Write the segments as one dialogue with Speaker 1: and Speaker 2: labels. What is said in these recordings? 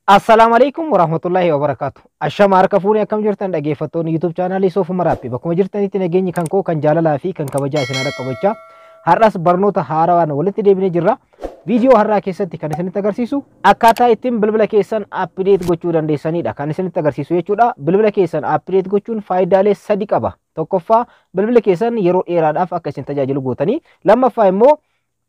Speaker 1: Assalaamu alaikum warahmatullahi wabarakatuh. Ashama harka fuunee, akkam jirtan dhaggeeffattoonni YouTube chaanaalii Soofuma Raappii? Bakkuma jirtanitti nageenyi kan koo kan jaalalaa fi kan kabajaa isin haadha qabachaa, har'as barnoota haarawaan walitti deebinee jirra. Viidiyoo har'aa keessatti kan isinitti agarsiisu akkaataa ittiin bilbila keessan update gochuu dandeessanidha kan isinitti agarsiisu jechuudha. Bilbila keessan update gochuun faayidaalee sadi qaba. Tokkoffaa, bilbila keessan yeroo dheeraadhaaf akka isin tajaajilu gootanii, lammaffaa immoo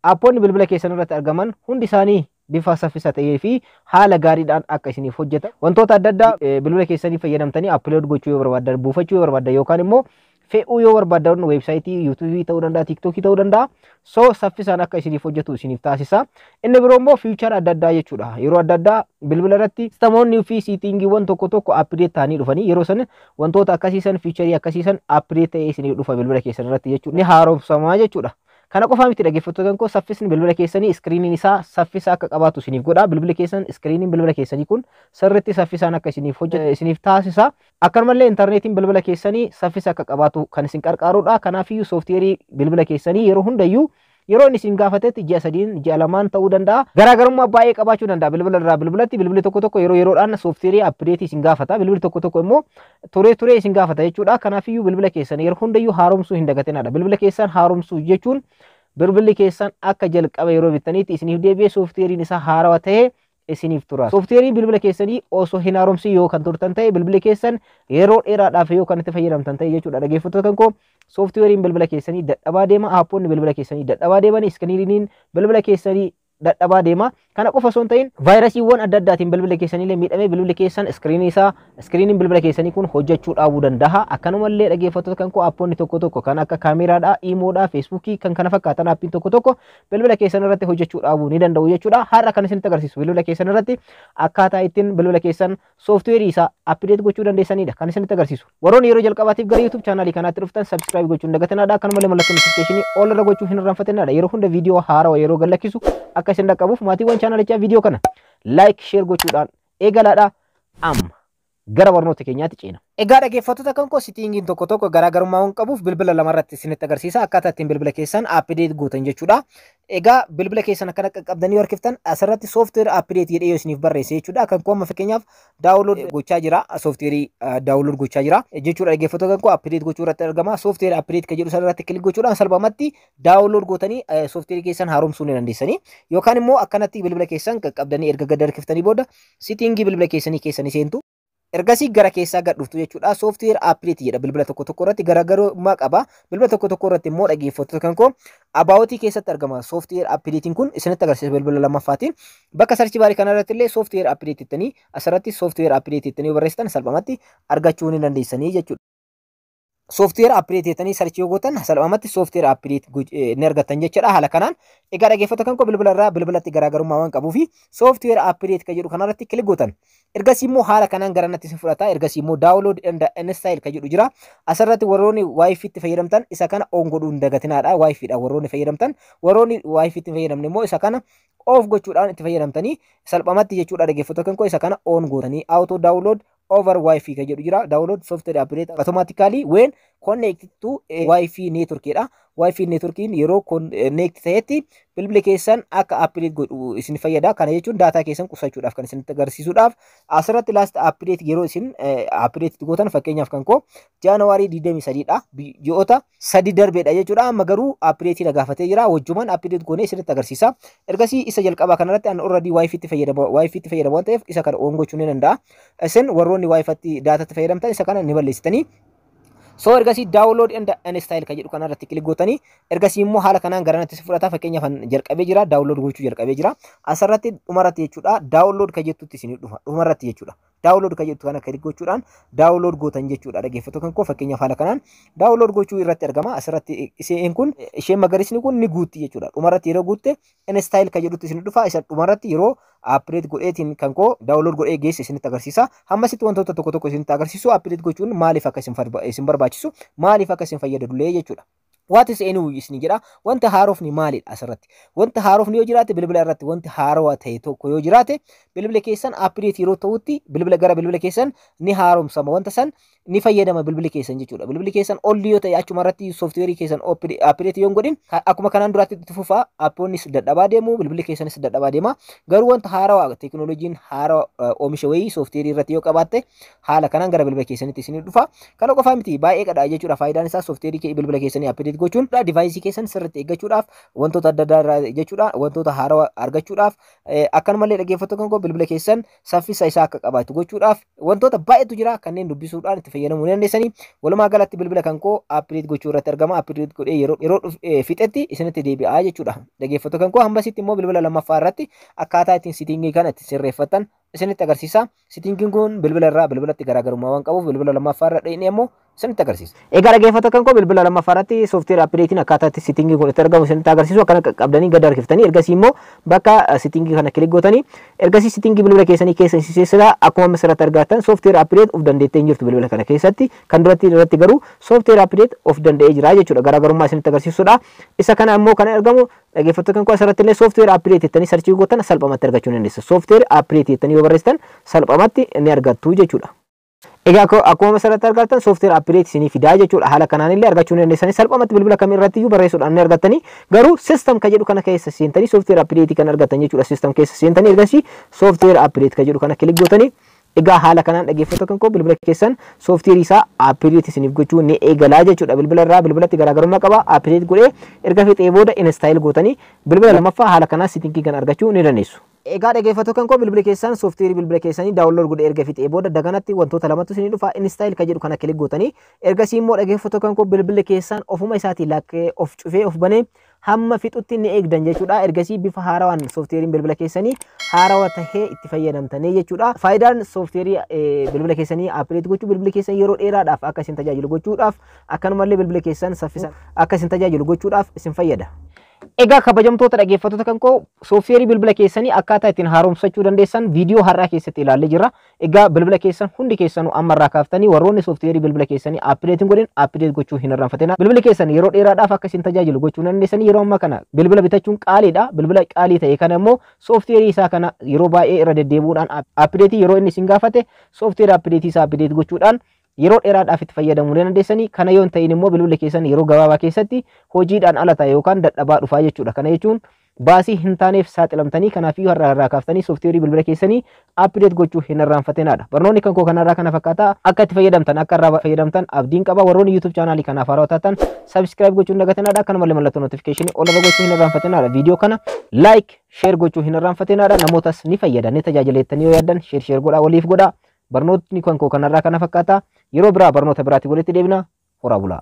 Speaker 1: aappoonni bilbila keessan irratti argaman hundi isaanii bifa saffisa ta'ee fi haala gaariidhaan akka isiniif hojjetan, wantoota adda addaa bilbila keessanii fayyadamtanii upload gochuu yoo barbaaddan, buufachuu yoo barbaaddan, yookaan immoo fe'uu yoo barbaaddan, weebsaayitii yuutuubii ta'uu danda'a, tiiktookii ta'uu danda'a, so saffisaan akka isiniif hojjetu isiniif taasisa. Inni biroo immoo feature adda addaa jechuudha. Yeroo adda addaa bilbila irratti sistamoonni fi siitingiiwwan tokko tokko update ta'anii dhufanii, yeroo san wantoota akkasiisan, fiicharii akkasiisan update ta'ee isiniif dhufa bilbila keessan irratti jechuudha, ni haaromsamaa jechuudha. Kana qofaa miti, dhaggeeffattoota koo, saffisni bilbila keessanii, iskiriiniin isaa saffisa akka qabaatu isiniif godha. Bilbila keessan, iskiriiniin bilbila keessanii kun sirriitti saffisaan akka isiniif hojjetu isiniif taasisa. Akkanumallee intarneetiin bilbila keessanii saffisa akka qabaatu kan isin qarqaarudha. Kanaafiyyuu sooftiweerii bilbila keessanii yeroo hundayyuu yeroo inni isin gaafatetti, ji'a 3n, ji'a 2n ta'uu danda'a. Garaagarummaa baay'ee qabaachuu danda'a bilbila irraa bilbilatti. Bilbilli tokko tokko yeroo yeroodhaan sooftiweerii update isin gaafata. Bilbilli tokko tokko immoo turee turee isin gaafata jechuudha. Kanaafiyyuu bilbila keessan yeroo hundayyuu haaromsuu hin dagatinadha. Bilbila keessan haaromsuu jechuun bilbilli keessan akka jalqaba yeroo bittaniitti isiniif deebi'ee sooftiweeriin isaa haarawaa ta'ee isiniif tura. Sooftiweeriin bilbila keessanii osoo hin haaromsin yoo kan turtan ta'e, bilbilli keessan yeroo dheeraadhaaf yoo kan itti fayyadamtan ta'e jechuudha, dhaggeeffattoota kan koo, sooftiweeriin bilbila keessanii dadhabaa deema, aappoonni bilbila keessanii dadhabaa deeman, iskiriiniin bilbila keessanii dadhabaa deema. Kana qofa osoo hin ta'in, vaayirasiiwwan adda addaatiin bilbila keessaniillee miidhamee bilbilli keessan iskiriinii isaa, iskiriiniin bilbila keessanii kun hojjechuu dhaabuu danda'a. Akkanumallee, dhaggeeffattoota kan koo, aappoonni tokko tokko kan akka kaameraadhaa, iimoodhaa, feesbuukii, kan kana fakkaatan aappiin tokko tokko bilbila keessan irratti hojjechuu dhaabuu ni danda'u jechuudha. Har'a kan isinitti agarsiisu bilbila keessan irratti akkaataa ittiin bilbila keessan sooftiweerii isaa update gochuu dandeessanidha kan isinitti agarsiisu. Warroonni yeroo jalqabaatiif gara YouTube chaanaalii kanaatti dhuftan subscribe gochuu hin dagatinaadha. Akkanumallee mallattoo notifiikeeshinii all irra gochuu hin irraanfatinaadha. Yeroo hunda viidiyoo haarawaa yeroo gadlakkisu akka isin dhaqqabuuf, maatiiwwan chaanaalichaa viidiyoo kana like, share gochuudhaan eegalaadha. Amma gara barnoota keenyaatti ceena. Egaa dhaggeeffattoota kan koo, siitiingiin tokko tokko garaagarummaa waan qabuuf bilbila lamarratti isinitti agarsiisa akkaataa ittiin bilbila keessan update gootan jechuudha. Egaa bilbila keessan akkana qaqqabdanii harkiftan, asirratti software update jedhee yoo isiniif barreesse jechuudha. Kan koo amma fakkeenyaaf download gochaa jira, software download gochaa jira jechuudha. Dhaggeeffattoota kan koo, update gochuu irratti argama. Software update kan jedhu sanarratti click gochuudhaan salphumatti download gootanii software keessan haaromsuu ni dandeessanii. Yookaan immoo akkanatti bilbila keessan qaqqabdanii erga gad harkiftanii booda siitingii bilbila keessanii keessanii seentu. Ergasii gara keessaa gad dhuftu jechuudha. Software update jedha, bilbila tokko tokko irratti garaagarummaa qaba. Bilbila tokko tokko irratti immoo, dhaggeeffattoota kan koo, aboutii keessatti argama. Software updatein kun isinitti agarsiisa bilbila lammaffaatiin. Bakka search barii kana irratti illee software update jettanii, asirratti software update jettanii barreessitan salphumatti argachuu ni dandeessanii jechuudha. Software update jettanii search yoo gootan salphumatti software update ni argattan jechuudha haala kanaan. Egaa dhaggeeffattoota kan koo, bilbila irraa bilbilatti garaagarummaa waan qabuu fi software update kan jedhu kanarratti click gootan. Ergasii immoo haala kanaan gara natti isin fudhata. Ergasii immoo download and install kan jedhu jira. Asirratti warroonni wifi itti fayyadamtan isa kana on godhuu hin dagatinaadha. Wifi dha warroonni fayyadamtan. Warroonni wifi itti fayyadamne immoo isa kana off gochuudhaan itti fayyadamtanii salphumatti jechuudha. Dhaggeeffattoota kan koo, isa kana on gootanii auto download over wifi kan jedhu jira. Download software update automatically when connected to wifi network dha. Wifi networkiin yeroo connect ta'etti bilbilli keessan akka update godhu isin fayyada. Kana jechuun daataa keessan qusachuudhaaf kan isinitti agarsiisuudhaaf. Asirratti last update yeroo isin update gootan, fakkeenyaaf kan koo Jaanuwaarii 23 dha. Ji'oota 3 darbeedha jechuudha. Amma garuu update na gaafatee jira. Wajjumaan update goonee isinitti agarsiisa. Ergasii isa jalqabaa kanarratti an already wifi itti fayyadama, wifi itti fayyadama waan ta'eef isa kana on gochuu ni danda'a. Isin warroonni wifi daataatti fayyadamtan isa kana ni balleessitanii. So ergasii download and install kan jedhu kanarratti click gootanii, ergasii immoo haala kanaan gara natti fudhata. Fakkeenyaaf jalqabee jira, download gochuu jalqabee jira. Asirratti dhumarratti jechuudha, download kan jettutti isinii dhufa dhumarratti jechuudha. Download kan jettu kana click gochuudhaan download gootan jechuudha. Dhaggeeffattoota kan koo, fakkeenyaaf haala kanaan download gochuu irratti argama. Asirratti isheen kun, isheen magariisni kun ni guutti jechuudha. Dhumarratti yeroo guutte install kan jedhutti isinii dhufa. Isa dhumarratti yeroo update godheetiin kan koo download godhee geesse isinitti agarsiisa. Hammasitti wantoota tokko tokko isinitti agarsiisu, update gochuun maaliif akka isin barbaachisu, maaliif akka isin fayyadullee jechuudha. What is new isin jedha. Wanta haarofni maalidha asirratti? Wanta haarofni yoo jiraate, bilbila irratti wanti haarawaa ta'e tokko yoo jiraate, bilbila keessan update yeroo ta'utti bilbila gara bilbila keessan ni haaromsama, wanta san ni fayyadama bilbili keessan jechuudha. Bilbilli keessan olli yoo ta'e, achuma irratti sooftiweerii keessan update yoo hin godhin, akkuma kanaan duraatti itti fufaa, appoonnis dadhabaa deemu, bilbilli keessanis dadhabaa deema. Garuu wanta haarawaa, teekinooloojiin haarawaa oomisha wayii sooftiweerii irratti yoo qabaatte, haala kanaan gara bilbila keessanitti isinii dhufa. Kana qofaa miti, baay'ee qadha jechuudha. Faayidaan isaa sooftiweerii bilbila keessanii update gochuun device keessan sirriitti eeggachuudhaaf, wantoota adda addaa irraa jechuudha, wantoota haarawaa argachuudhaaf, akkanumallee dhaggeeffattoota koo, bilbila keessan saffisa isaa akka qabaatu gochuudhaaf wantoota baay'eetu jira, kanneen dubbisuudhaan itti fayyadamuu ni dandeessanii. Walumaa galatti bilbila kan koo update gochuu irratti argama. Update godhee yeroo fixetti isinitti deebi'aa jechuudha. Dhaggeeffattoota kan koo, hambasitti immoo bilbila lammaffaa irratti akkaataa ittiin setting kana itti sirreeffatan isinitti agarsiisa. Settingiin kun bilbila irraa bilbilatti garaagarummaa waan qabuuf, bilbila lammaffaa irra dhaqnee immoo isinitti agarsiisa. Egaa dhaggeeffattoota kan koo, bilbila lammaffaa irratti software updateiin akkaataa itti settingiin kun itti argamu isinitti agarsiisu. Akkana qabdanii gad harkiftanii, ergasii immoo bakka setting kana click gootanii, ergasii setting bilbila keessanii keessa isin seensisa. Akkuma amma asirratti argattan, software update of dandeettee hin jirtu bilbila kana keessatti. Kan duratti irratti garuu software update of danda'ee jira jechuudha. Garaagarummaa isinitti agarsiisudha. Isa kana immoo kan argamu, dhaggeeffattoota kan koo, asirratti illee software update jettanii search gootan salphumatti argachuu ni dandeessu. Software update jettanii yoo barreessitan salphumatti ni argattu jechuudha. Egaa akkuma asirratti argattan, software update isinii fidaa jechuudha. Haala kanaan illee argachuu ni dandeessanii, salphumatti bilbila kam irratti iyyuu barreessuudhaan ni argattanii. Garuu system ka jedhu kana keessa seentanii software update kan argattan jechuudha. System keessa seentanii, ergasii software update ka jedhu kana click gootanii, egaa haala kanaan, dhaggeeffattoota kan koo, bilbila keessan sooftiweerii isaa update isiniif gochuu ni eegalaa jechuudha. Bilbila irraa bilbilatti garaagarummaa qaba. Update godhee erga fixee booda install gootanii bilbila lammaffaa haala kanaan setting kan argachuu ni dandeessu. Egaa dhaggeeffattoota kan koo, bilbila keessan sooftiweerii bilbila keessanii download godhee erga fixee booda, daganatti wantoota lamatu isinii dhufa. Install ka jedhu kana click gootanii, ergasii immoo, dhaggeeffattoota kan koo, bilbilli keessan ofuma isaatiin lakkee of cufee of banee hamma fixutti ni eegdan jechuudha. Ergasii bifa haarawaan sooftiweeriin bilbila keessanii haarawaa tahee itti fayyadamtanii jechuudha. Faayidaan sooftiweerii bilbila keessanii update gochuu, bilbila keessan yeroo dheeraadhaaf akka isin tajaajilu gochuudhaaf, akkanumallee bilbila keessan saffisa akka isin tajaajilu gochuudhaaf isin fayyada. Egaa kabajamtoota dhaggeeffattoota kan koo, sooftiweerii bilbila keessanii akkaataa ittiin haaromsachuu dandeessan viidiyoo har'aa keessatti ilaallee jirra. Egaa bilbila keessan hundi keessanuu amma irraa kaaftanii warroonni sooftiweerii bilbila keessanii update hin godhin, update gochuu hin irraanfatina. Bilbilli keessan yeroo dheeraadhaaf akka isin tajaajilu gochuu dandeessanii. Yeroo ammaa kana bilbila bitachuun qaaliidha. Bilbila qaalii ta'e kana immoo sooftiweerii isaa kana yeroo baay'ee irra deddeebi'uudhaan, update yeroo inni isin gaafate software update isaa update gochuudhaan yeroo dheeraadhaaf itti fayyadamuu ni dandeessanii. Kana yoo hin ta'in immoo bilbilli keessan yeroo gabaabaa keessatti hojiidhaan ala ta'e yookaan dadhabaa dhufaa jechuudha. Kana jechuun baasii hin taaneef saaxilamtanii. Kanaafiyyuu har'a irraa kaaftanii sooftiweerii bilbila keessanii update gochuu hin irraanfatinaadha. Barnoonni kan koo kanarraa kana fakkaata. Akka itti fayyadamtan, akka irraa fayyadamtan abdiin qaba. Warroonni YouTube chaanaalii kanaaf haarawaa taatan subscribe gochuu hin dagatinaadha. Akkanumallee mallattoo notification ol irra gochuu hin irraanfatinaadha. Viidiyoo kana like, share gochuu hin irraanfatinaadha. Namootas ni fayyada, ni tajaajilettanii yoo yaaddan share share godhaa, waliif godhaa. Barnootni kan koo kanarraa kana fakkaata. Yeroo biraa barnoota biraatiin walitti deebina. Horaa bulaa.